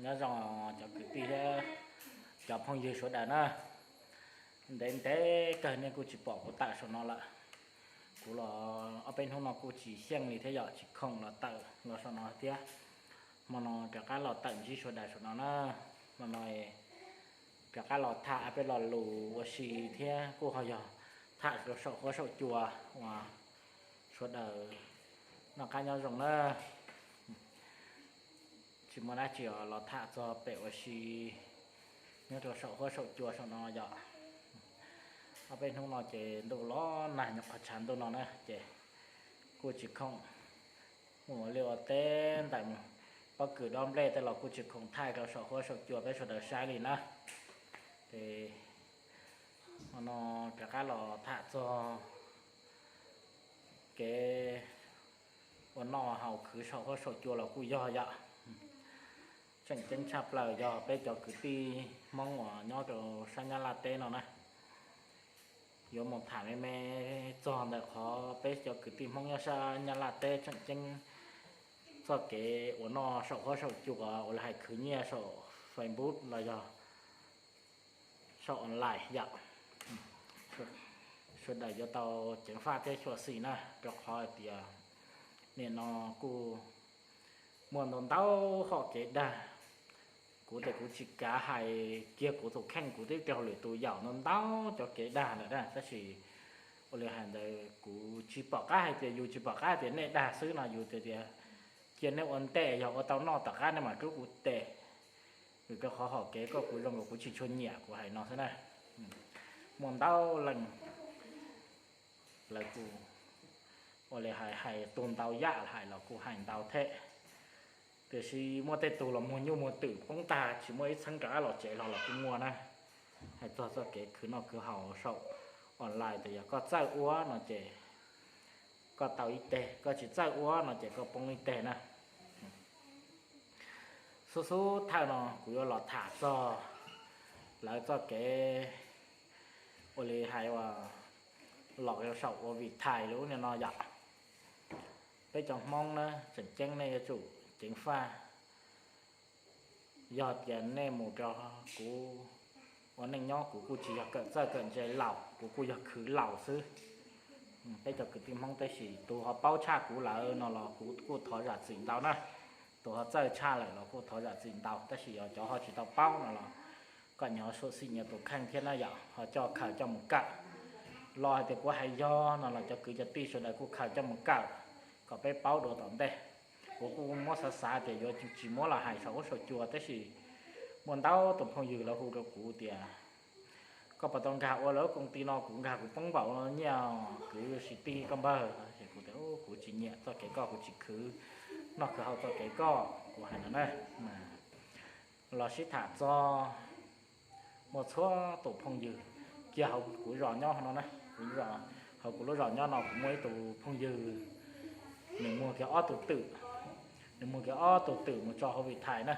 Nyob zoo cov kwv tij thiab cov phooj ywg sawv daws na. Ntev ntev kawg nej kuj tsis pom kuv tawm saum no lawm. Kuv los ob peb hnub no kuj tsis xyeej li thiab yom, tsis khoom los tawm los saum no thiab. Hmo no rov qab los tawm ntsib sawv daws saum no na. Hmo no rov qab los tham peb lo lus ua si thiab kuj ho yog tham rau saum huab saum cua uas sawv daws noj qab nyob zoo na. Tsis muaj dab tsi os, los tham txog pem ua si nyob rau saum huab saum cua saum no yom. Ob peb hnub no ces ntuj los nag nyuam qhuav tshav ntuj no na ces kuj tsis khoom mus ua liaj ua teb ntawm pob kws dob nplej tej los kuj tsis khoom thaij rau saum huab saum cua peb sawv daws saib li na. Ces hmo no rov qab los tham txog kev ua noj haus khwv saum huab saum cua los kuj yog yom. Tseem ceeb tshaj plaws yog peb cov kwv tij Hmoob uas nyob rau sab Nyab Laj teb no na. Yuav mus tham me me txog ntawm qhov peb cov kwv tij Hmoob nyob sab Nyab Laj teb tseem ceeb txoj kev ua noj saum huab saum cua uas lawv hais khwv nyiaj saum Facebook los yog saum online yom. Sawv daws yuav tau ceev faj thiab xyuam xim na, rau qhov hais tias nim no kuj muaj ntau ntau hom kev dag. Kuv tias kuv tsis kav hais kiag kuv tus kheej, kuv twb raug lwm tus yaum ntau ntau cov kev dag lawm na, tab sis ua li hais ntawd kuv tsis pom qab hais tias, yus tsis pom qab tias nej dag xwb no, yus tias tias cia nej ua ntej, yog ua tau noj tom qab nej mam rub kuv tes. Vim rau qhov hom kev koj kuv zoo nkaus kuv tsis tshua nyiam, kuv hais no xwb na. Muaj ntau leej lawv kuj ua li hais, hais tus ntau yam hais los kuj hais ntau thiab, tiam sis muaj tej tug los muag nyuj muag twm poob tag tsis muaj ib txheeb rov qab los tsev los los kuj muaj na. Hais txog txoj kev khwv noj khwv haus saum online tias yog koj txawj ua no ces koj tau ib teg, koj tsis txawj ua no ces koj poob ib teg na. Xub xub thawj no kuv yuav los tham txog lawv txoj kev ua li hais uas los rau saum ua vim thais lub niag no yom. Peb cov Hmoob na, tseem ceeb nej yuav tsum ceev faj. Yog tias nej mus rau kuv ua neej nyob, kuv kuj tsis yog kawm txawj kawm ntse laus, kuv kuj yog khwv laus xwb. Peb cov kwv tij Hmoob tab sis tus ho paub tshaj kuv lawm no los kuv kuj thov zam txim ntau na. Tus ho txawj tshaj lawm los kuj thov zam txim ntau, tab sis yog cov ho tsis tau paub no los koj nyob xyuam xim nyias tus kheej thiab na yom, ho coj khaws coj mus kawm. Los hais tias kuv hais yog no los cov kwv cov tij sawv daws kuj khaws coj mus kawm kom peb paub dua tom ntej. Kuv kuj muab xav xav tias yuav tsis muab los hais saum huab saum cua, tab sis muaj ntau tus phooj ywg lawv hu rau kuv tias koj puas tau nkag ua lawv lub koom ti no, kuv nkag kuv poob npaum no nyiaj, kwv sim tij koj npawg. Es kuv tias kuv tsis nyiam txoj kev koj, kuv tsis khwv noj khwv haus txoj kev koj, kuv hais no na. Los sib tham txog muaj txhua tus phooj ywg, kiag hauv kuv zos nyob no na, kuv hauv kuv lub zos nyob no kuv muaj ib tug phooj ywg, nws muag kiag ob tug twm, nws muag kiag ob tug twm mus tso hauv vim thais na.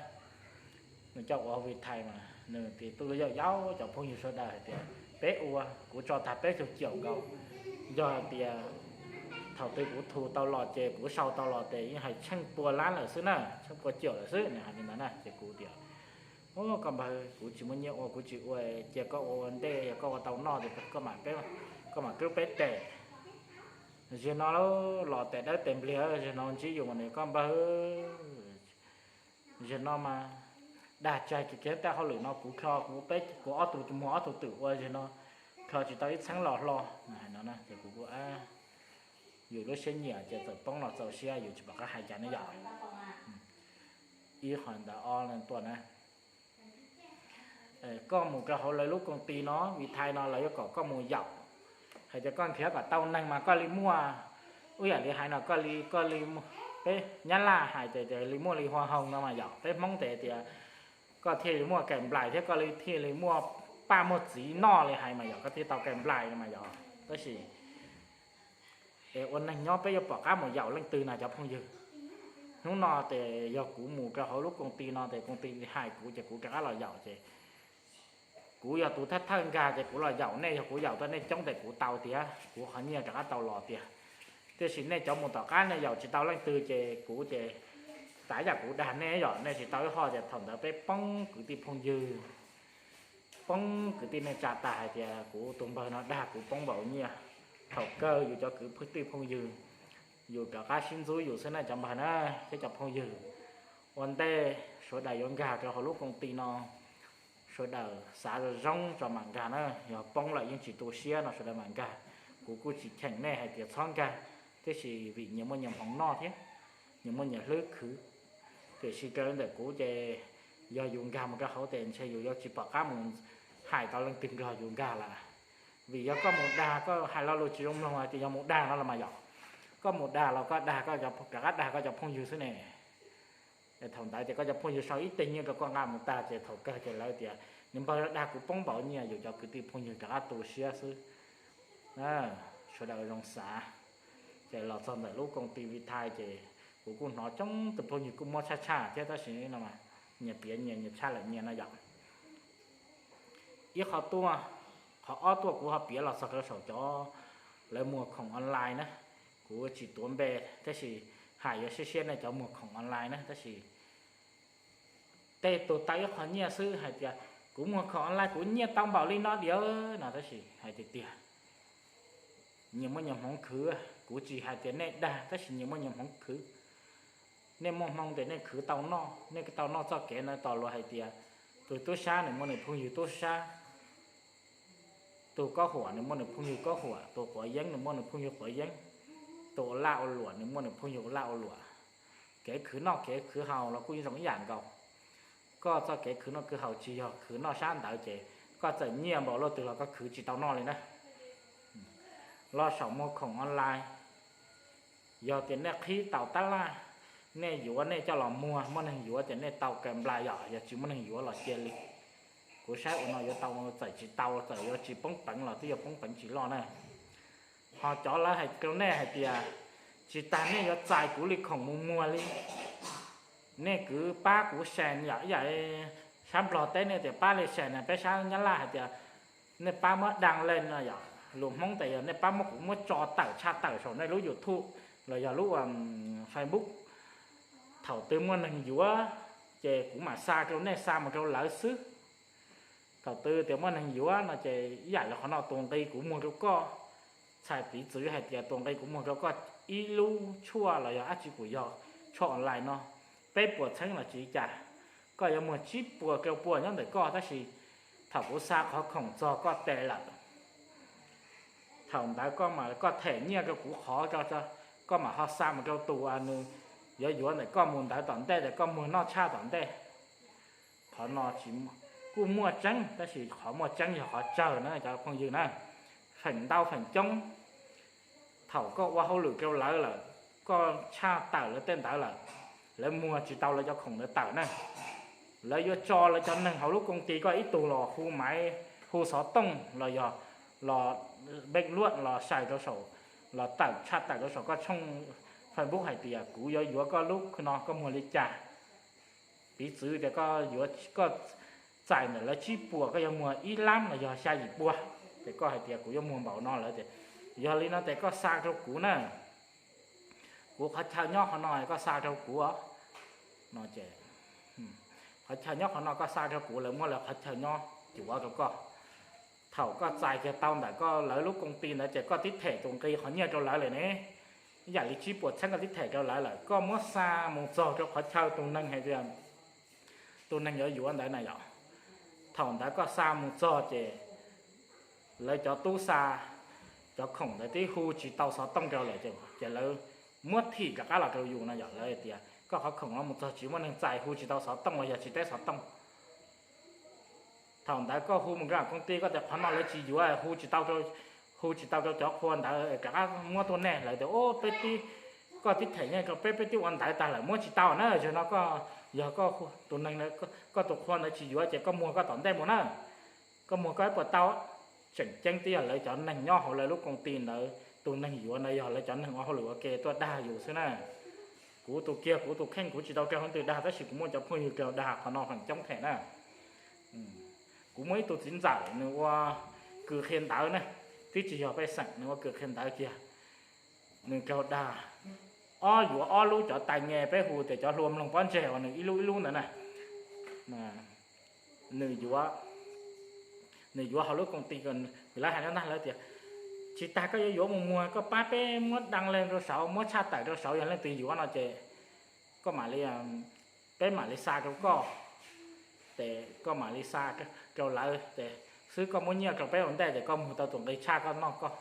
Nws coj ua hauv vim thais mas nws tias tuj lub yawm yaub cov phooj ywg sawv daws hais tias peb ua, kuv tso tag peb caug caum nkaus. Yog hais tias thaum twg kuv thu tau los ces kuv sau tau los ces yeej hais tsheej pua lab lawm xwb na, tsheej pua caum lawm xwb, nws hais li ntawd na. Ces kuv tias, o, koj npawg, kuv tsis muaj nyiaj ua, kuv tsis ua, cia koj ua ua ntej, yog koj ua tau noj ces koj mam, koj mam rub peb tes. Zaum no los tes dawb tes npliag, zaum no ntsib yus mas nws, koj npawg, zaum no mas dag tsag kiag kiag tej hauj lwm no, kuv kho kuv peb, kuv ob tug muag ob tug twm ua zaum no kho tsis tau ib txheeb los hlo. Hais no na ces kuv kuj, yus lub siab nyiam ces txawm poob los txaus siab, yus tsis pom qab hais cas ne yom. Ib qho ntawd ob leeg tuaj na, koj mus rau hauv lawv lub koom ti no, vim thais no lawv yuav kom koj mus yaum. Hais tias koj nrhiav kom tau neeg mas koj li muaj, ib yam li hais no, koj li, koj li, peb Nyab Laj hais tias li muaj li hoa hồng no mas yom, peb Hmoob tes tias koj thiaj li muaj kaim nplaim thiab koj li thiaj li muaj paj muaj txiv noj li hais mas yom, koj thiaj tau kaim nplaim no mas yom. Tab sis es ua neeg nyob peb yuav pom qab mus yaum leej twg na cov phooj ywg? Hnub no ces yog kuv mus rau hauv lub koom ti no ces koom ti hais kuv ces kuv rov qab los yaum ces kuv yog tus thawj thawj nkag ces kuv los yaum, nej yog kuv yaum tau nej coob ces kuv tau tiag, kuv qhov nyiaj rov qab tau los tiag. Tiam sis nej cov mus tom qab nej yaum tsis tau leej twg ces kuv ces Xav yam kuv dag nej yom, nej tsis tau ib qho tias thaum ntawd peb poob kwv tij phooj ywg, poob kwv tij neej tsa tas hais tias kuv tus npawg no dag kuv poob npaum nyiaj. Thaum kawg yus cov kwv tij phooj ywg, yus rov qab sib ntxub yus xwb na cov npawg na, thiab cov phooj ywg. Ua ntej sawv daws yuav nkag rau hauv lub koom ti no, sawv daws xav zoo zoo tso mam nkag na, yog poob lawm yeej tsis tu siab no sawv daws mam nkag. Kuv kuj tsis cheem nej hais tias txhob nkag, tiam sis vim nyias muaj nyias hmoov noj thiab, nyias muaj nyias hlwb khwv. Tiam sis raws li ntawm kuv ces yog yus nkag mus rau hauv ces ntshe yus yuav tsis pom qab mus hais tau leej twg nrog yus nkag lawm. Vim yog koj mus dag koj hais lo lus tsis zoo mloog hais tias yog mus dag no los mas yom. Koj mus dag los koj dag koj, rov qab dag koj cov phooj ywg xwb ne. Thaum ntawd ces koj cov phooj ywg sau ib teg nyiaj rau koj nqa mus tag ces thaum kawg ces lawv tias nws npawg dag kuv poob npaum nyiaj, yus cov kwv tij phooj ywg rov qab tu siab xwb. Sawv daws zoo xav. Ces los txog ntawm lub koom ti Vitae ces kuv kuj hnov coob tus phooj ywg kuj muab tshaj tshaj thiab tab sis no nyias piav nyias, nyias tshaj lawm nyias no yom. Ib qho tuaj, qhov ob tuaj kuv ho piav los txog rau saum cov lawv muag khoom online na. Kuv tsis tuav npe tab sis hais yuav siab siab nej cov muag khoom online na tab sis tej tus tau ib qho nyiaj xwb hais tias kuv muag khoom online kuv nyiaj tau npaum li no diam no tab sis hais tiag tiag nyias muaj nyias hmoov khwv. Kuv tsis hais tias nej dag tab sis nyias muaj nyias hmoov khwv. Nej muaj hmoo ces nej khwv tau noj, nej tau noj txoj kev ntawd tos luag hais tias tus tub sab nws muaj nws phooj ywg tub sab, tus kob huam nws muaj nws phooj ywg kob huam, tus quav yeeb nws muaj nws phooj ywg quav yeeb, tus ua laj ua luam nws muaj nws phooj ywg ua laj ua luam. Kev khwv noj kev khwv haus los kuj zoo ib yam nkaus. Koj txoj kev khwv noj khwv haus tsis yog khwv noj sab ntawd ces koj txawm nyiaj npaum luaj twg los koj khwv tsis tau noj li na. Los saum muag khoom online, yog tias nej qhib tau tab laj, nej yuav nej coj los muag, muaj neeg yuav ces nej tau kaw nplas yom, yog tsis muaj neeg yuav los cia li. Kuv saib ua no yuav tau txawm tsis tau, txawm yuav tsis poob peev los twb yuav poob peev tsis loj na. Ho cov lawv hais rau nej hais tias tsis tas nej yuav txais kuv li khoom mus muag li. Nej kwv pab kuv share yom, ib yam sab Nplog teb nej tias pab li share na, peb sab Nyab Laj hais tias nej pab muab đăng lên no yom, lus Hmoob tias yog nej pab muab kuv muab tso tawm tshaj tawm saum nej lub YouTube los yog lub Facebook. Thaum twg muaj neeg yuav ces kuv mam xa rau nej xa mus rau lawv xwb. Thaum twg tias muaj neeg yuav no ces ib yam li qhov no tus nqi kuv muag rau koj, txhais piv txwv hais tias tus nqi kuv muag rau koj ib lub tshuaj los yog dab tsi kuj yog tshuaj online no, peb puas txheeb los tsis cas, koj yuav muag tsib puas rau puas nyob ntawm koj tab sis thaum kuv xa qhov khoom txog koj tes lawm, thaum ntawd koj mam koj them nyiaj rau kuv qhov, koj mam ho xa mus rau tus nws yuav yuav ntawm koj mus ntawd tom ntej, koj muag noj tshaj tom ntej. Qhov no kuj muaj tseeb tab sis qhov muaj tseeb yog qhov tsawg na cov phooj ywg na. Feem ntau feem coob thaum koj ua hauj lwm rau lawv lawm, koj tshaj tawm lawv tej ntawd lawm, lawv muag tsis tau lawv cov khoom ntawd tawm na, lawv yuav tso lawv cov neeg hauv lub koom ti koj ib tug los hu maiv, hu xov tooj los yog los npeej luaj los sai rau saum, los tawm tshaj tawm rau saum koj tshooj Facebook hais tias kuv yuav yuav koj lub no koj muag li cas. Piv txwv tias koj yuav, koj txais ntawm lawv tsib puas koj yuav muag ib lab los yog xya yim pua, ces koj hais tias kuv yuav muag npaum no lawm ces, yog li no ces koj xa rau kuv na. Kuv qhov chaw nyob qhov no koj xa rau kuv os. No ces qhov chaw nyob qhov no koj xa rau kuv, lawv muab lawv qhov chaw nyob cuav rau koj. Thaum koj txais kiag tau ntawm koj lawv lub koom ti ntawd ces koj tib them tus nqi qhov nyiaj rau lawv lawm ne. Ib yam li tsib puas txheeb koj tib them rau lawv lawm, koj muab xa mus txog rau qhov chaw tus neeg hais tias tus neeg yuav yuav ntawd na yom. Thaum ntawd koj xa mus txog ces lawv cov tub xa cov khoom ntawd twb hu tsis tau xov tooj rau lawm ces lawv muab thim rov qab los rau yus no yom. Lawv tias koj qhov khoom no mus txog tsis muaj neeg txais, hu tsis tau xov tooj los yog tsis teb xov tooj. Thaum ntawd koj hu mus rau koom ti koj tias qhov no lawv tsis yuav, hu tsis tau, hu tsis tau rau cov qhua ntawd rov qab muab tuaj nej, lawv tias o peb tib, koj tib them nyiaj rau peb, peb twb ua ntawv tag lawm muab tsis tau na. Zaum no koj, yog koj tus neeg, koj tus qhua ntawd tsis yuav ces koj muag koj tom ntej mus na. Koj muag koj ib puas tau. Tseem ceeb twb yog lawv cov neeg nyob hauv lawv lub koom ti ntawd, tus neeg yuav ntawd yog lawv cov neeg ua hauj lwm ua ke tuaj dag yus xwb na. Kuv tus kiag kuv tus kheej kuv tsis tau raug leej twg dag tab sis kuv muaj cov phooj ywg raug dag qhov no feem coob them na. Kuv muaj ib tug txiv ntxawm nws ua kws qhia ntawv na, twb tsis yog pej xeem, nws ua kws qhia ntawv kiag, nws raug dag ob yuav ob lub cov tais nge peb hu tias cov hlua mloog pob ntseg uas nws ib lub ib lub ntawd na, nws yuav, nws yuav hauv lub koom ti, vim lawv hais no ntag, lawv tias tsis tas koj yuav yuav mus muag koj pab peb muab daj leeg rau saud, muab tshaj tawm rau saud, yog leej twg yuav no ces koj mam li, peb mam li xa rau koj, ces koj mam li xa rau lawv ces xwb, koj muab nyiaj rau peb ua ntej ces koj muag tau tus nqi tshaj koj noj koj.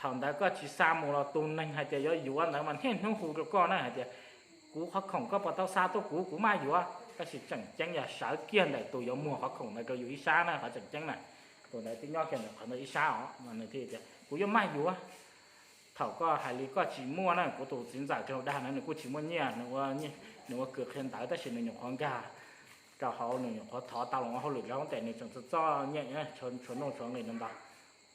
Thaum ntawd koj tsis xa mus los tus neeg hais tias yuav yuav ntawd mas niaj hnub hu rau koj na hais tias kuv qhov khoom koj puas tau xa tuaj kuv, kuv maj yuav, tab sis tseem ceeb yog sawv kiag ntawm tus yuav muag qhov khoom ntawd rau yus ib sab na, qhov tseem ceeb na. Tus ntawd twb nyob kiag ntawm qhov ntawd ib sab os, mas nws thiaj tias kuv yuav maj yuav. Thaum koj hais li koj tsis muaj na, kuv tus txiv ntxawm rau dag na, nws kuj tsis muaj nyiaj, nws ua, nws ua kws qhia ntawv tab sis nws nyuam qhuav nkag rau hauv, nws nyuam qhuav thov tau los ua hauj lwm rau hauv tes nws tseem txog txom nyem, tshuav noj tshuav nqi no ntag.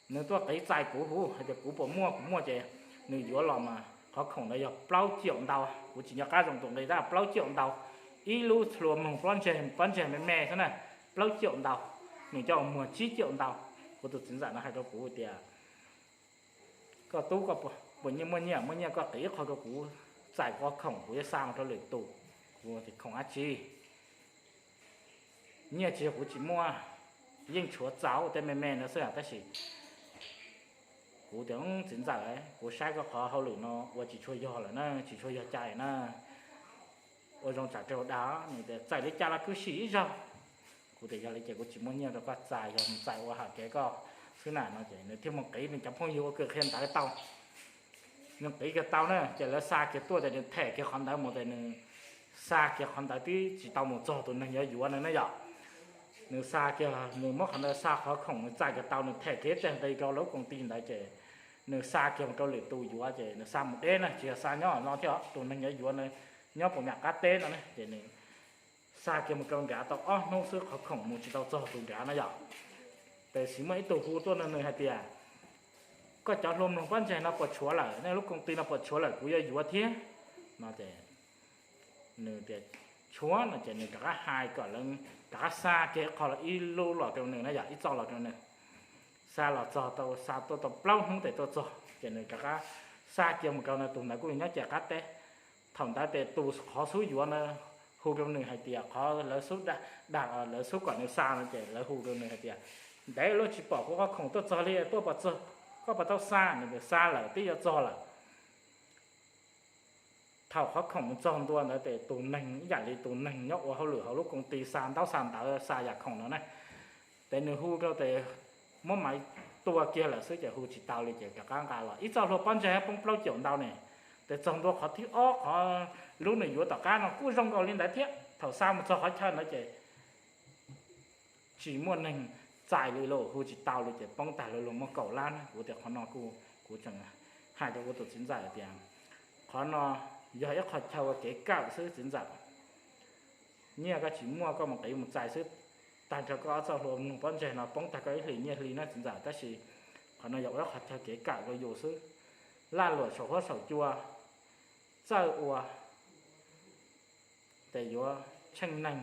Nws tuaj qiv txais kuv hu hais tias kuv puas muaj, kuv muaj ces nws yuav los mas qhov khoom ntawd yog plaub caum ntau, kuv tsis nco qab zoo tus nqi tab plaub caum ntau, ib lub hlua mloog pob ntseg, pob ntseg me me xwb na, plaub caum ntau, nws coj muag tsib caum ntau. Kuv tus txiv ntxawm no hais rau kuv tias koj tub, koj puas muaj nyiaj? Muaj nyiaj koj qiv ib qho rau kuv, txais qhov khoom kuv yuav xa mus rau lwm tus. Kuv tias khoom dab tsi? Nyiaj tsis yog kuv tsis muaj, yeej tshuav txaus tej me me no xwb tab sis kuv tias txiv ntxawm, kuv saib koj qhov hauj lwm no ua tsis tshua yog lawm na, tsis tshua yog cai na, ua zoo tsam raug dag. Nws tias txawm li cas los kuj sim ib zaug. Kuv tias yog li ces kuv tsis muaj nyiaj rau koj txais, yog mus txais ua hauv kev koj xwb na no ces nws thiaj mus qiv nws cov phooj ywg ua kws qhia ntawv tau. Nws qiv kiag tau na ces lawv xa kiag tuaj ces nws them kiag qhov ntawd mus ces nws xa kiag qhov ntawd twb tsis tau mus txog tus neeg yuav yuav no na yom. Nws xa kiag, nws muab qhov ntawd xa qhov khoom nws txais kiag tau, nws them kiag txij nqi rau lub koom ti ntawd ces nws xa kiag mus rau lwm tus yuav ces nws xa mus deb na, tsis yog xa nyob no thiab, tus neeg yuav yuav nyob puas nyam qab teb no na ces nws xa kiag mus rau nrad tau ob hnub xwb qhov khoom mus tsis tau txog tus nrad na yom. Tiam sis muaj ib tug hu tuaj no nws hais tias koj cov hlua mloog pob ntseg no puas tshuav lawm, nej lub koom ti no puas tshuav lawm, kuv yuav yuav thiab no ces nws tias tshuav no ces nws rov qab hais kom lawv rov qab xa kiag ib qho los ib lub los rau nws na yom, ib txoj los rau nws. Xa los txog tau, xa tuaj tau plaub hnub tes tuaj txog ces nws rov qab xa kiag mus rau no, tus ntawd kuj nyob ciam qab teb. Thaum ntawd ces tus qhov xub yuav na hu rau nws hais tias qhov lawv xub dag, lawv xub kom nws xa no ces lawv hu rau nws hais tias ntev lawm tsis pom kuv qhov khoom tuaj txog li, tuaj puas txog, koj puas tau xa? Nws tias xa lawm, twb yuav txog lawm. Thaum qhov khoom mus txog ntua ntawd ces tus neeg ib yam li tus neeg nyob ua hauj lwm hauv lub koom ti xa ntaub xa ntawv xa yam khoom no na, ces nws hu rau ces muab maiv tua kiag lawm xwb ces hu tsis tau li ces rov qab nqa los ib txoj hlua pob ntseg poob plaub caum ntau ne. Ces txog ntua qhov thib ob, qhov lub nws yuav tom qab no kuj zoo nkaus li ntawd thiab, thaum xa mus txog qhov chaw ntawd ces tsis muaj neeg txais li los hu tsis tau li ces poob tag lawm, luag muaj kaum lab na. Kuv tias qhov no kuv, kuv tseem hais rau kuv tus txiv ntxawm tias qhov no yog ib qho chaw ua kev kawm xwb txiv ntxawm. Nyiaj koj tsis muaj, koj mus qiv mus txais xwb, tag nrho koj ob txoj hlua mloog pob ntseg no poob tag koj ib hlis nyiaj hli na txiv ntxawm, tab sis qhov no yog ua ib qho chaw kev kawm rau yus xwb. Lag luam saum huab saum cua, txawj ua ces yuav tsheej neeg,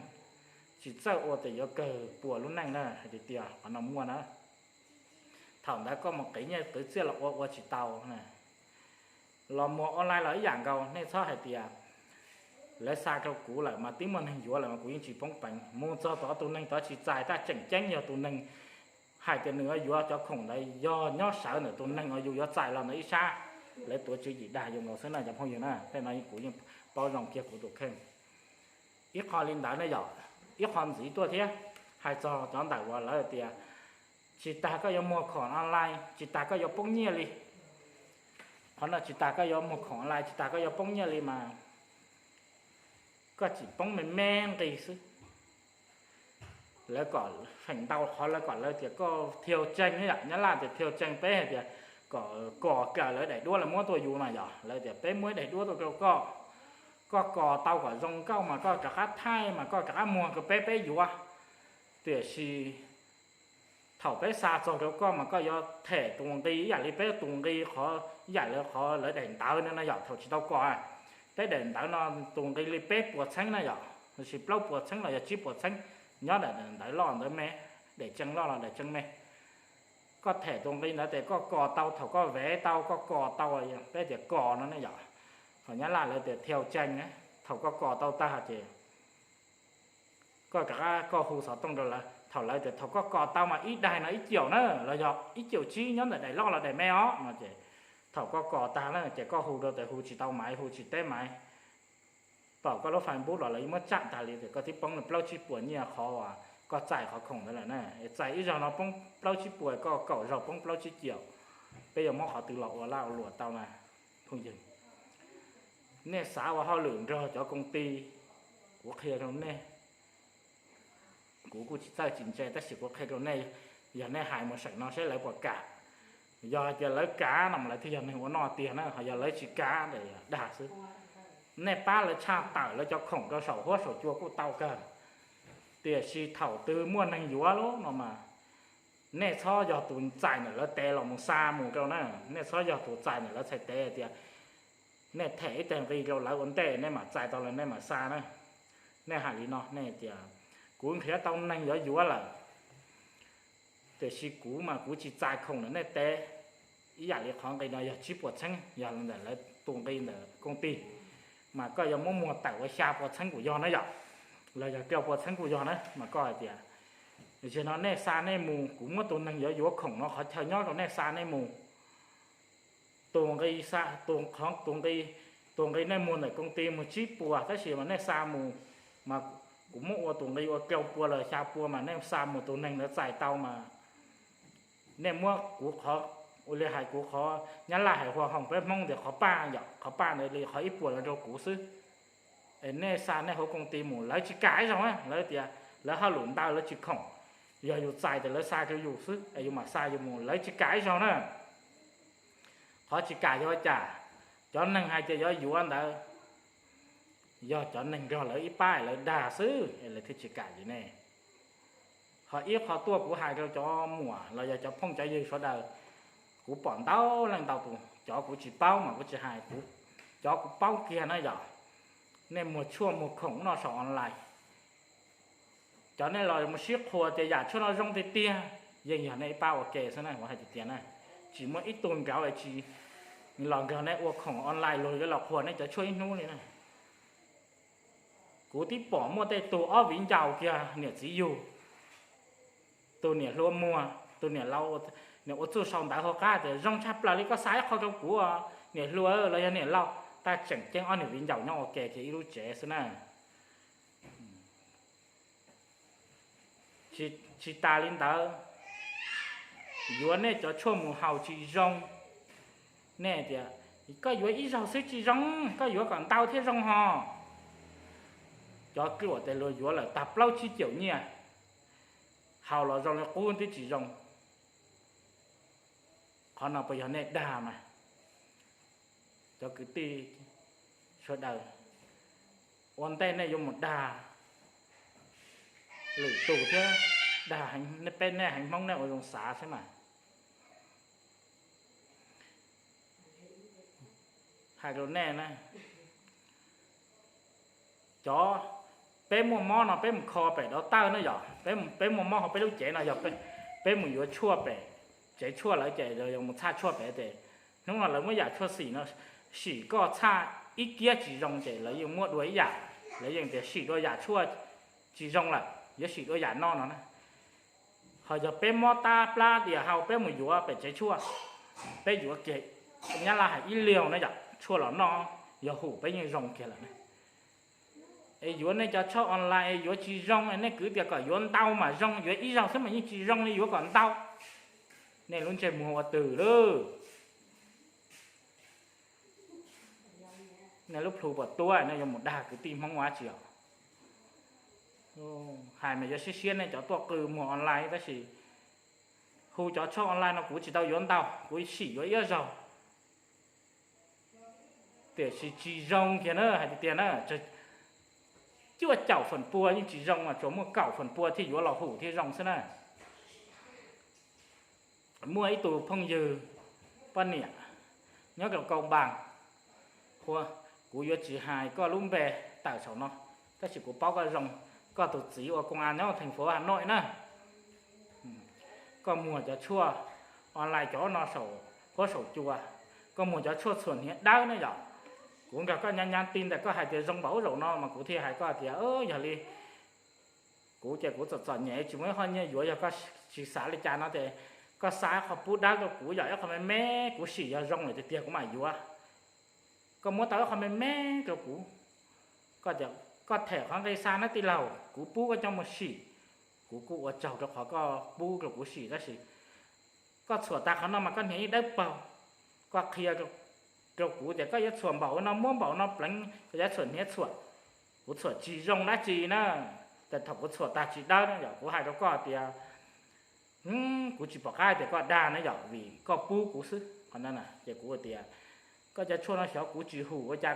tsis txawj ua ces yuav kawg puas lub neej na, hais tiag tiag qhov no muaj na. Thaum ntawd koj mus qiv nyiaj qiv txiaj los ua ua tsis tau na. Los muag online los ib yam nkaus, nej txhob hais tias lawv xa rau kuv lawm mas twb muaj neeg yuav lawm mas kuv yeej tsis poob peev. Mus txog tom tus neeg tod tsis txais, tab tseem ceeb yog tus neeg hais tias nws yuav cov khoom ntawd yog nyob sawv ntawm tus neeg uas yus yuav txais los ntawd ib sab, lawv tuav tswv yim dag yus nkaus xwb na cov phooj ywg na. Tej no kuv yeej paub zoo kiag kuv tus kheej. Ib qho li ntawd ne yom, ib qho ntxiv tuaj thiab, hais txog cov ntawm uas lawv tias tsis tas koj yuav muag khoom online tsis tas koj yuav poob nyiaj li. Qhov no tsis tas koj yuav muag khoom online tsis tas koj yuav poob nyiaj li mas koj tsis poob me me nqi xwb. Lawv kom feem ntau qhov lawv kom lawv tias koj thiau tseeg, yam Nyab Laj tias thiau tseeg, peb hais tias kom, kom kawm lawv daim duab lawv muab tuaj yus no yom, lawv tias peb muab ib daim duab tuaj rau koj, koj kos tau kom zoo nkauj mas koj rov qab thaij mas koj rov qab muag rau peb, peb yuav. Tiam sis thaum peb xa txog rau koj mas koj yuav them tus nqi ib yam li peb tus nqi qhov, ib yam li qhov lawv daim ntawv no no yom, thaum tsis tau kos peb daim ntawv no tus nqi li peb puas txheeb na yom, los sis plaub puas txheeb los yog tsib puas txheeb, nyob daim ntawv loj ntawv me, daim tseem loj los daim tseem me. koj them tus nqi ntawd tes koj kos tau thaum koj vev tau, koj kos tau, peb tias kos no ne yom. Thaum Nyab Laj lawv tias theo chân, thaum koj kos tau tag ces koj rov qab koj hu xov tooj rau lawv. Thaum lawv tias thaum koj kos tau mas ib daim no ib triệu na, los yog ib triệu chín nyob ntawm daim loj los daim me os no ces thaum koj kos tag na ces koj hu rau tes hu tsis tau maiv, hu tsis teb maiv, pom koj lub Facebook los lawv yeej muab tsam tag li, ces koj twb poob plaub tsib puas nyiaj qhov uas koj txais qhov khoom ntawd lawm na. Txais ib zaug no poob plaub tsib puas, koj kaum zaug poob plaub tsib triệu. Peb yuav muab qhov twg los ua laj ua luam tau na? Phooj ywg, nej xav ua hauj lwm nrog cov công ty, kuv qhia rau nej, kuv kuj tsis txawj tsis ntse tab sis kuv qhia rau nej, yog nej hais mus seem no seb lawv puas kam. Yog hais tias lawv kam no mas lawv thiaj yog neeg ua noj tiag na, ho yog lawv tsis kam tes dag xwb. Nej pab lawv tshaj tawm lawv cov khoom rau saum huab saum cua kuj tau kawg, tiam sis thaum twg muaj neeg yuav lawm no mas nej txhob yog tus txais ntawm lawv tev los mus xa mus rau na. Nej txhob yog tus txais ntawm lawv txhais tev tias nej them ib teg nqi rau lawv ua ntej nej mam txais tau los nej mam xa na. Nej hais li no, nej tias kuv nrhiav tau neeg yuav yuav lawm, tiam sis kuv mas kuv tsis txais khoom ntawm nej tev. Ib yam li qhov nqi no yog tsib puas txheeb, yog ntawm lawv tus nqi ntawm công ty, mas koj yuav muab muag tawm ua xya puas txheeb kuj yog na yom, los yog rau puas txheeb kuj yog na, mas koj hais tias, zaum no nej xa nej mus, kuv muab tus neeg yuav yuav khoom no qhov chaw nyob rau nej xa nej mus. Tus nqi xa, tus, qhov tus nqi, tus nqi nej muag ntawm công ty mus tsib puas tab sis mas nej xa mus, mas kuv muab ua tus nqi ua rau puas los xya puas mas nej xa mus tus neeg ntawd txais tau mas nej muab kuv qhov, ua li hais kuv qhov Nyab Laj hais hoa hồng peb Hmoob tias qhov paj yom, qhov paj ntawd li qhov ib puas los rau kuv xwb. Es nej xa nej hauv công ty mus lawv tsis kam ib zaug, lawv tias lawv hauj lwm ntau lawv tsis khoom, yog yus txais tias lawv xa rau yus xwb es yus mam xa yus mus lawv tsis kam ib zaug na. Qhov tsis kam yog ua cas? Cov neeg hais tias yuav yuav ntawd yog cov neeg nrog lawv ib pab lawv dag xwb es lawv thiaj tsis kam li ne. Ho ib qho tuaj kuv hais rau cov muam los yog cov phooj cov ywg sawv daws, kuv pom ntau leej ntau tus, cov kuv tsis paub mas kuv tsis hais, kuv, cov kuv paub kiag na yom, nej muag tshuaj muag khoom noj saum online. Cov nej los mus sib qhuas tias yam tshuaj no zoo tiag tiag, yeej yog nej ib pab ua ke xwb na, kuv hais tiag tiag na. Tsis muaj ib tug nraud es tsis los nrog nej ua khoom online luag yuav los qhuas nej cov tshuaj ib hnub li na. Kuv twb pom muaj tej tug ob viv ncaus kiag niam txiv yug, tus niam hluas muag, tus niam laus, niam ua txuj sau ntawv hauv qab tias zoo tshaj plaws li, koj xa ib qho rau kuv, niam hluas los yog niam laus, tab tseem ceeb ob niag viv ncaus nyob ua ke kiag ib lub tsev xwb na. Tsis tas li ntawd, yuav nej cov tshuaj mus haus tsis zoo. Nej tias koj yuav ib zaug xwb tsis zoo, koj yuav kom ntau thiaj zoo ho. Cov ruam tes luag yuav lawm tag plaub tsib caum nyiaj, haus los zoo li qub twb tsis zoo. Qhov no puas yog nej dag mas? Cov kwv tij sawv daws, ua ntej nej yuav mus dag lwm tus thiab, dag peb nej heev Hmoob nej ua zoo xav xwb mas. Hais rau nej na, cov, peb muaj mob no peb mus kho pem dov tawj na yom, peb muaj mob hauv peb lub cev no yog peb mus yuav tshuaj pem tsev tshuaj lawv ces yog mus txhaj tshuaj pem ces hnub no lawv muab yam tshuaj xim no sim koj txhaj ib kiab tsis zoo ces lawv yeej muab dua ib yam, lawv yeej tias sim dua yam tshuaj tsis zoo lawm, yuav sim dua yam no no na. Ho yog peb mob tab plab dias hau peb mus yuav pem tsev tshuaj, peb yuav kiag, Nyab Laj hais ib liag na yom, tshuaj los noj, yog hum peb yeej zoo kiag lawm na. Es yuav nej cov tshuaj online es yuav tsis zoo, nej kwv tias kom yuav ntau mas zoo, yuav ib zaug xwb mas yeej tsis zoo li, yuav kom ntau. Nej lub ntsej muag ua twg lauj? Nej lub plhu puas tuab nej yuav mus dag kwv tij Hmoob ua dab tsi os? Hais mas yuav siab siab nej cov tuaj qw muag online tab sis hu cov tshuaj online no kuv tsis tau yuav ntau, kuv sim yuav ib zaug. Tiam sis tsis zoo kiag na, hais tiag tiag na, cuaj caum feem pua yeej tsis zoo mas tsuas muaj kaum feem pua thiaj yuav los hum thiaj zoo xwb na. Muaj ib tug phooj ywg poj niam nyob rau Kau Npas, kuv yuav tsis hais koj lub npe tawm saum no, tab sis kuv paub koj zoo, koj tus txiv ua công an nyob thành phố Hà Nội na. Koj muag cov tshuaj online cov no saum huab saum cua, koj muag cov tshuaj txhuam hniav dawb na yom. Kuv nrog koj nyab nyab ti ntawm koj hais tias zoo npaum ub zaum no mas kuv thiaj hais koj tias yog li kuv ces kuv txom txom nyem tsis muaj ib qho nyiaj yuav, yog koj tsis xav li cas no ces koj xa ib qho pub dawb rau kuv yom, ib qho me me kuv sim yog zoo lawm tiag tiag kuv mam yuav. Koj muab tau ib qho me me rau kuv, koj them qhov nqi xa na tij laug, kuv pub koj coj mus sim. Kuv kuj ua tsaug rau qhov koj pub rau kuv sim tab sis koj txhuam tag qhov no mas koj hniav yeej dawb paug. Koj qhia rau kuv tias koj yuav txhuam npaum no muab npaum no pleev, koj yuav txhuam hniav txhuam. Kuv txhuam tsis zoo dab tsi na, ces thaum kuv txhuam tag tsis dawb na yom, kuv hais rau koj tias kuv tsis pom qab tias koj dag na yom, vim koj pub kuv xwb qhov no. Ces kuv tias koj cov tshuaj no xyov kuv tsis hum ua cas,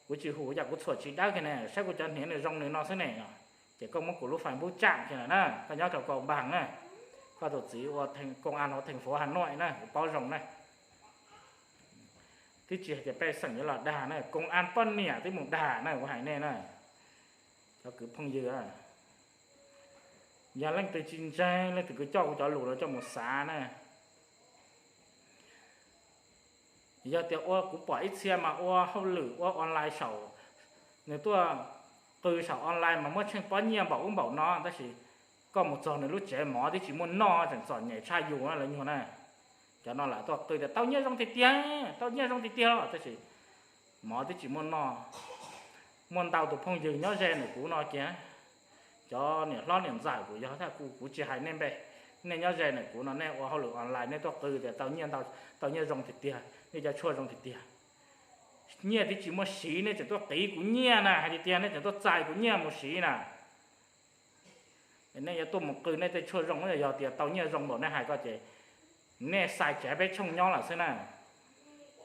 kuv tsis hum ua cas kuv txhuam tsis dawb kiag ne, saib kuv cov hniav nws zoo nws no xwb ne. Ces koj muab kuv lub Facebook tsam kiag lawm na, koj nyob rau kaum npag na, koj tus txiv ua koom an hauv theej fuv Hav Nuaj na, kuv paub zoo na. Twb tsis hais tias pej xeem yuav los dag na, koom an poj niam twb mus dag na, kuv hais nej na. Cov kwv phooj ywg, yog leej twg tsis ntseeg, leej twg kuj coj kuv cov lus no coj mus xav na. Yog tias ua kuv pom ib txhia mas ua hauj lwm ua online saum, nws tuaj qw saum online mas muaj tsheej pob nyiaj npaum ub npaum no, tab sis koj mus txog nws lub tsev mov twb tsis muaj noj, tseem txom nyem tshaj yus na lawv nyuag na. Cov no lam tuaj qw tias tau nyiaj zoo tiag tiag, tau nyiaj zoo tiag tiag los tab sis mov twb tsis muaj noj. Muaj ntau tus phooj ywg nyob ze ntawm kuv no kiag, cov niam hlob niam ntxawm kuj yog thiab, kuv tsis hais nej npe, nej nyob ze ntawm kuv no nej ua hauj lwm online nej tuaj qw tias tau nyiaj, tau nyiaj zoo tiag tiag, nej cov tshuaj zoo tiag tiag. Nyiaj twb tsis muaj siv nej tseem tuaj qiv kuv nyiaj na, hais tiag tiag nej tseem tuaj txais kuv nyiaj mus siv na. Nej yuav tuaj mus qw nej tej tshuaj zoo, yog tias tau nyiaj zoo npaum nej hais ko ces nej xais tsev peb tshooj nyob lawm xwb na.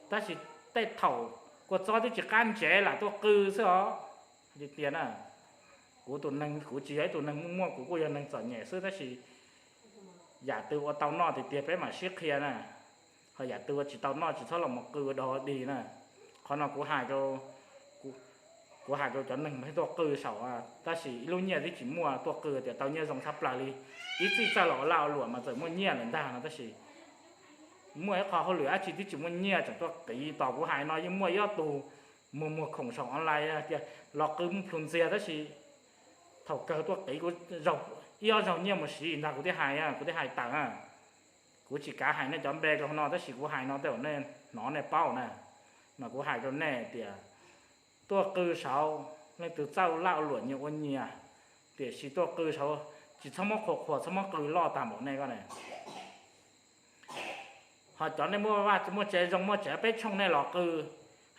Tab sis tej thaum kua txob twb tsis qab ntsev lam tuaj qw xwb os. Hais tiag tiag na, kuv tus neeg kuv tsis yog ib tug neeg muaj muaj, kuv kuj yog neeg txom nyem xwb tab sis yam twg ua tau noj tiag tiag peb mam sib qhia na, ho yam twg ua tsis tau noj tsis txhob los mus qw ua dog dig na. Qhov no kuv hais rau, kuv hais rau cov neeg tuaj qw saum, tab sis ib lub nyiaj twb tsis muaj tuaj qw tias tau nyiaj zoo tshaj plaws li. Ib txij txawj los ua laj ua luam mas txawm muaj nyiaj lawm ntag no tab sis muaj ib qho hauj lwm dab tsi twb tsis muaj nyiaj tseem tuaj qiv. Tos kuv hais no yeej muaj ib ob tug muag muag khoom saum online tias los qw muaj plhus ntxiag tab sis thaum kawg tuaj qiv kuv ib ob zaug nyiaj mus siv ntag kuv thiaj hais, kuv thiaj hais tawm. Kuv tsis kav hais nej cov npe rau no tab sis kuv hais no tej zaum nej hnov nej paub na, mas kuv hais rau nej tias tuaj qw saud leej twg txawj laj luam nyias ua nyias, tiam sis tuaj qw saud tsis txhob muab qhuas qhuas txhob muab qw loj tag npaum nej ko na. Ho cov nej muaj vaj muaj tsev zoo muaj tsev peb tshooj nej los qw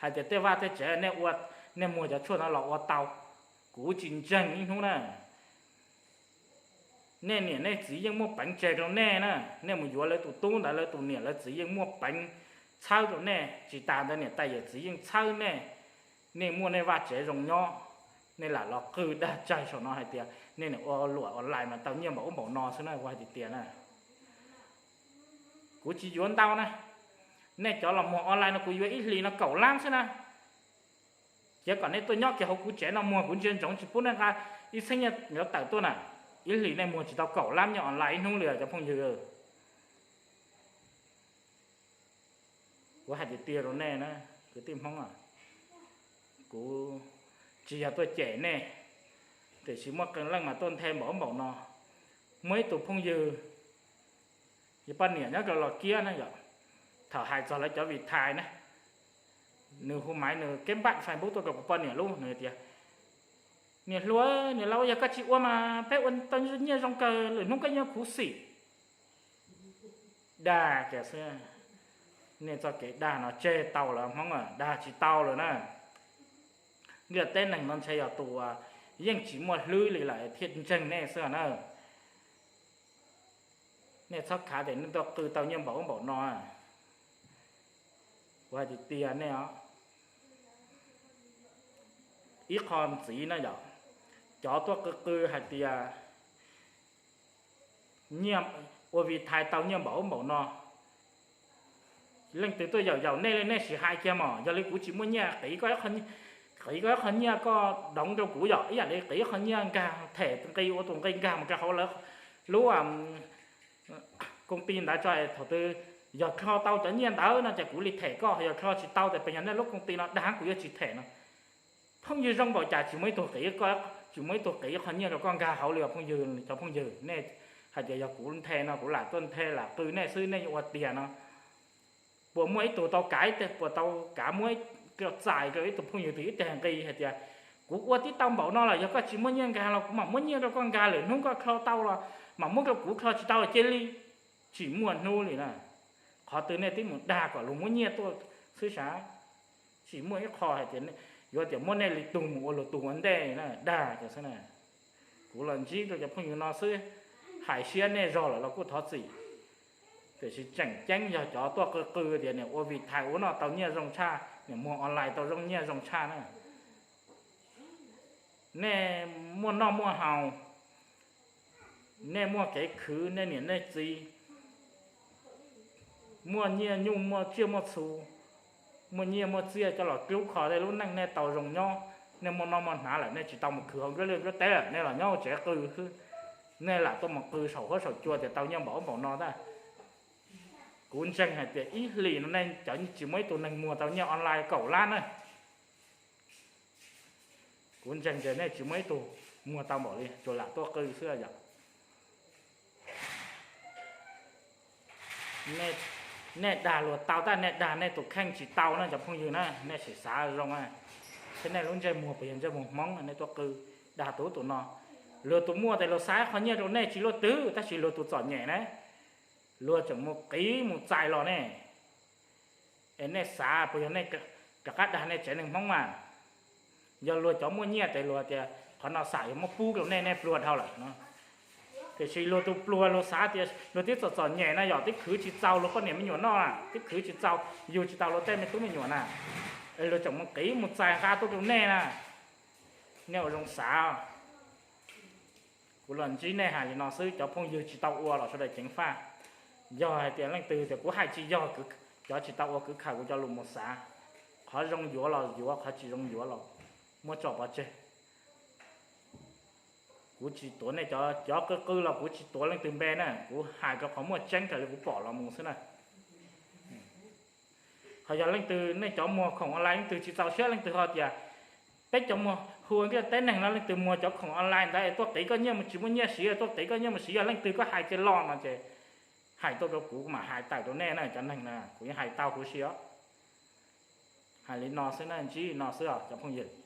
hais tias tej vaj tej tsev nej ua, nej muag cov tshuaj no los ua tau, kuv tsis ntseeg ib hnub na. Nej niam nej txiv yeej muaj peev tseg rau nej na, nej mus yuav lawv tus tub ntawd lawv tus niam lawv txiv yeej muaj peev txhawb rau nej, tsis tas ntawd niam tais yawm txiv yeej txhawb nej. Nej muaj nej vaj tsev zoo nyob, nej lam los qw dag tsawg saum no hais tias nej ua luam online mas tau nyiaj npaum ub npaum no xwb na, kuv hais tiag tiag na. Kuv tsis yuav ntau na, nej cov los muag online no kuv yuav ib hlis no kaum lab xwb na. Cia kom nej tuaj nyob kiag hauv kuv tsev no muag kuv ntsia ntsoov tsis pub nej nqa ib txheeb nyiaj yuav tawm tuaj na. Ib hlis nej muag tsis tau kaum lab nyiaj online ib hnub li cov phooj ywg. Kuv hais tiag tiag rau nej na, kwv tij Hmoob, kuv tsis yog tuaj cem nej, tiam sis muaj qee leej mas tuaj nthe npaum npaum no. Muaj ib tug phooj ywg, poj niam nyob rau Los Kiab na yom, thaum hais txog lawv cov Vitae na, nws hu maiv nws keb npaj Facebook tuaj rau kuv poj niam lub, nws tias, niam hluas, niam laus, yog koj tsis ua mas peb ua tau nyiaj zoo kawg, lwm hnub koj yuav khuv xim. Dag kiag xwb. Nej txoj kev dag no tseg tau lawm Hmoob, dag tsis tau lawm na. Ntiaj teb neeg no ntshe yog tus uas yeej tsis muaj hlwb li lawm thiaj ntseeg nej xwb na. Nej txhob khav tias nej tuaj qw tau nyiaj npaum ub npaum no. Kuv hais tiag tiag nej os, ib qho ntxiv na yom, cov tuaj qw qw hais tias nyiaj, ua Vitae tau nyiaj npaum ub npaum no, leej twg tuaj yaum yaum nej li nej sim hais kiag mas, yog li kuv tsis muaj nyiaj qiv koj ib qho nyiaj koj doov rau kuv yom, ib yam li qiv ib qho nyiaj nkag them nqi ua tus nqi nkag mus rau hauv lawv lub koob ti ntawd tso, thaum twg yog kho tau cov nyiaj ntawd no ces kuv li them koj, yog kho tsis tau ces pes yog nej lub koob ti no dag kuv yuav tsis them no. Phooj ywg zoo npaum cas tsis muaj ib tug qiv koj, tsis muaj ib tug qiv qho nyiaj rau koj nkag hauv li os phooj ywg. Cov phooj ywg, nej hais tias yog kuv nthe no kuv lam tuaj nthe lam qw nej xwb, nej ua tiag no puas muaj ib tug tau kav, puas tau kav muab txais rau ib tug phooj ywg twg ib teg nqi hais tias kuv ua tib tau npaum no los yog koj tsis muaj nyiaj nkag los kuv mam muab nyiaj rau koj nkag, lwm hnub koj kho tau los mam muab rau kuv, kho tsis tau los cia li. Tsis muaj hnub li na. Qhov twg nej twb mus dag kom luag muab nyiaj tuaj xwb sav. Tsis muaj ib qho hais tias yuav tias muab nej li tug mus ua luag tug ua ntej na, dag cov xwb na. Kuv los ntsib rau cov phooj ywg no xwb, hais siab nej zog lawm los kuj thov txim. Tiam sis tseem ceeb yog cov tuaj qw qw tias niam ua vim thais ua no tau nyiaj zoo tshaj, niam muag online tau zoo nyiaj zoo tshaj na. Nej muaj noj muaj haus, nej muaj kev khwv nej niam nej txiv, muaj nyiaj nyuj muaj tsiaj muaj txhu, muaj nyiaj muaj txiaj coj los rub kho tej lub neej nej tau zoo nyob. Nej muaj noj muaj hnav lawm nej tsis tau mus khwv hauv nruab liaj nruab teb lawm, nej los nyob hauv tsev qw xwb. Nej lam tuaj mus qw saum huab saum cua tias tau nyiaj npaum ub npaum no ntag. Kuv ntseeg hais tias ib hlis no nej cov tsis muaj ib tug neeg muag tau nyiaj online kaum lab na. Kuv ntseeg tias nej tsis muaj ib tug muag tau npaum li, tsuas lam tuaj qw xwb yom. Nej dag luag tau tab nej dag nej tus kheej tsis tau na cov phooj ywg na, nej sim xav zoo na. Thiab nej lub ntsej muag puas yog ntsej muag Hmoob, nej tuaj qw dag tus ub tus no. Luag tus muaj tes luag xa qhov nyiaj rau nej tsis luaj twg, tab sis luag tus txom nyem na, luag tseem mus qiv mus txais los ne. Es nej xav puas yog nej rov qab dag nej tsev neeg Hmoob mas? Yog luag cov muaj nyiaj tes luag tias qhov no xam yog muab pub rau nej, nej pluag dhau lawm no. Tiam sis luag tus pluag luag xav tias luag twb txom txom nyem na, yog twb khwv tsis txaus luag poj niam me nyuam noj na, twb khwv tsis txaus yug tsis tau luag tej me tub me nyuam na, es luag tseem mus qiv mus txais nqa tuaj rau nej na. Nej ua zoo xav. Kuv los ntsib nej hais li no xwb, cov phooj ywg tsis tau ua los sawv daws ceev faj. Yog hais tias leej twg tias kuv hais tsis yog, cov tsis tau ua kwv khaws kuv cov lus mus xav. Qhov zoo yuav los yuav, qhov tsis zoo yuav los muab tso pov tseg. Kuv tsis tuav nej cov, cov qw qw los kuv tsis tuav leej twg npe na, kuv hais rau qhov muaj tseeb raws li kuv pom los mus xwb na. Ho yog leej twg nej cov muag khoom online leej twg tsis txaus siab, leej twg ho tias peb cov muag hu ntiaj teb neeg no leej twg muag cov khoom online ntawd tuaj qiv koj nyiaj mus, tsis muaj nyiaj siv tuaj qiv koj nyiaj mus siv, yog leej twg koj hais tias los no ces hais tuaj rau kuv, kuv mam hais tawm rau nej na cov neeg na, kuv yeej hais tau huv si os. Hais li no xwb na, ntsib li no xwb os cov phooj ywg.